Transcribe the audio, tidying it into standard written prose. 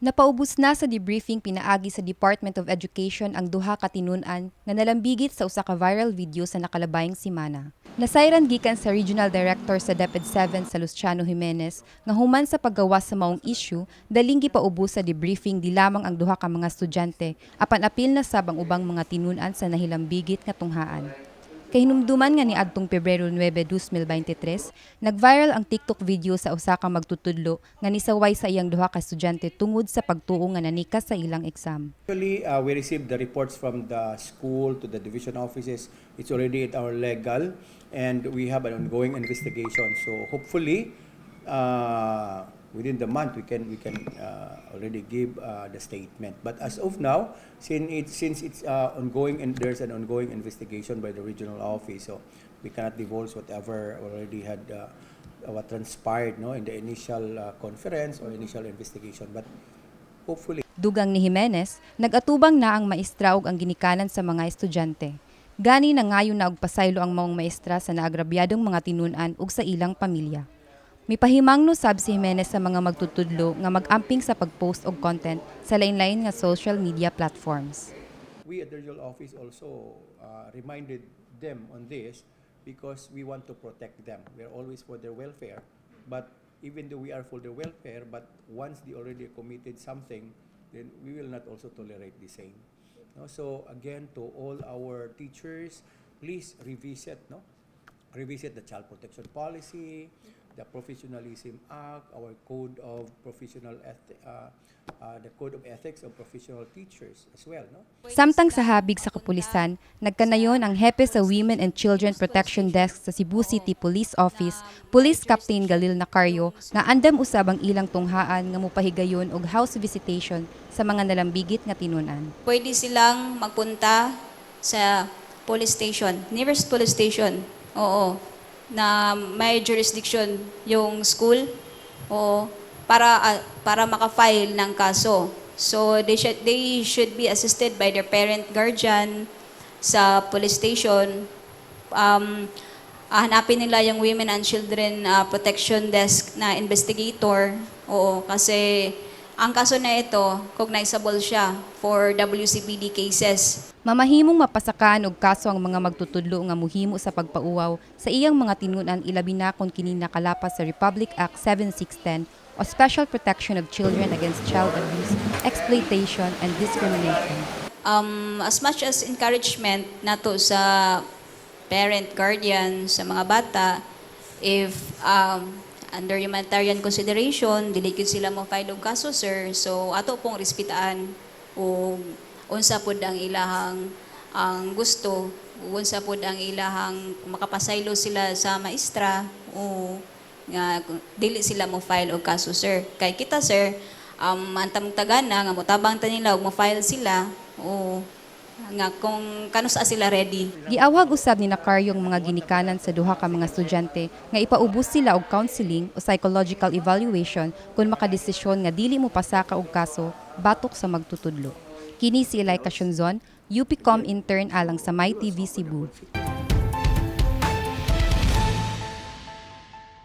Napaubos na sa debriefing pinaagi sa Department of Education ang duha ka tinun-an nga nalambigit sa usa ka viral video sa nakalabayng semana. Nasayran gikan sa Regional Director sa DepEd 7 sa Luciano Jimenez nga human sa paggawas sa maong issue, daling gipaubos sa debriefing di lamang ang duha ka mga estudyante apan apil na sab ang ubang mga tinun-an sa nahilambigit nga tunghaan. Kahinumduman nga niadtong Pebrero 9, 2023, nag-viral ang TikTok video sa usa ka magtutudlo nga nisaway sa iyang duha ka estudyante tungod sa pagtuo nga nanikas sa ilang exam. Actually, we received the reports from the school to the division offices. It's already at our legal, and we have an ongoing investigation. So hopefully, within the month, we can already give the statement. But as of now, since it's ongoing and there's an ongoing investigation by the regional office, so we cannot divulge whatever already had what transpired, no, in the initial conference or initial investigation. But hopefully. Dugang ni Jimenez, nag-atubang na ang maestra ug ang ginikanan sa mga estudyante. Gani nangayo na og pasaylo ang maong maestra sa naagrabyadong mga tinun-an ug sa ilang pamilya. Mipahimangno sab si Jimenez sa mga magtutudlo nga mag-amping sa pag-post og content sa lain-lain nga social media platforms. We at the regional office also reminded them on this because we want to protect them. We are always for their welfare. But even though we are for their welfare, but once they already committed something, then we will not also tolerate the same. No? So again, to all our teachers, please revisit, no? Revisit the child protection policy, the Professionalism Act, our code of professional the code of ethics of professional teachers as well, no? Samtang sa habig sa kapulisan, nagkanayon ang hepe sa Women and Children Protection Desk sa Cebu City Police Office, Police Captain Galil Nacario, nga andam usab ang ilang tunghaan nga mopahigayon og house visitation sa mga nalambigit nga tinun-an. Pwede silang magpunta sa police station, nearest police station. Oo. Na may jurisdiction yung school. Oo. Para maka-file ng kaso. So they should be assisted by their parent, guardian sa police station. Hanapin nila yung Women and Children Protection Desk na investigator. Oo, kasi ang kaso na ito, cognizable siya for WCPD cases. Mamahimong mapasakaan og kaso ang mga magtutudlo nga muhimo sa pagpauwaw sa iyang mga tinun-an, ilabi na kon kini nakalapas sa Republic Act 7610 o Special Protection of Children Against Child Abuse, Exploitation and Discrimination. As much as encouragement nato sa parent, guardian, sa mga bata, if under humanitarian consideration, dili gyud sila mo file og kaso, sir. So ato pong respetaan ug unsa pud ang ilahang ang gusto, ug unsa pud ang ilahang makapasaylo sila sa maestra o nga dili sila mo file og kaso, sir. Kay kita, sir, antam tagana nga motabang ta nila ug mo file sila o nga kung kanus-a sila ready. Giawhag usab ni Nacario ang mga ginikanan sa duha ka mga estudyante nga ipaubos sila og counseling o psychological evaluation kung makadesisyon nga dili mo pasaka og kaso batok sa magtutudlo. Kini si Elika Shunzon, UPCOM intern alang sa MyTV Cebu.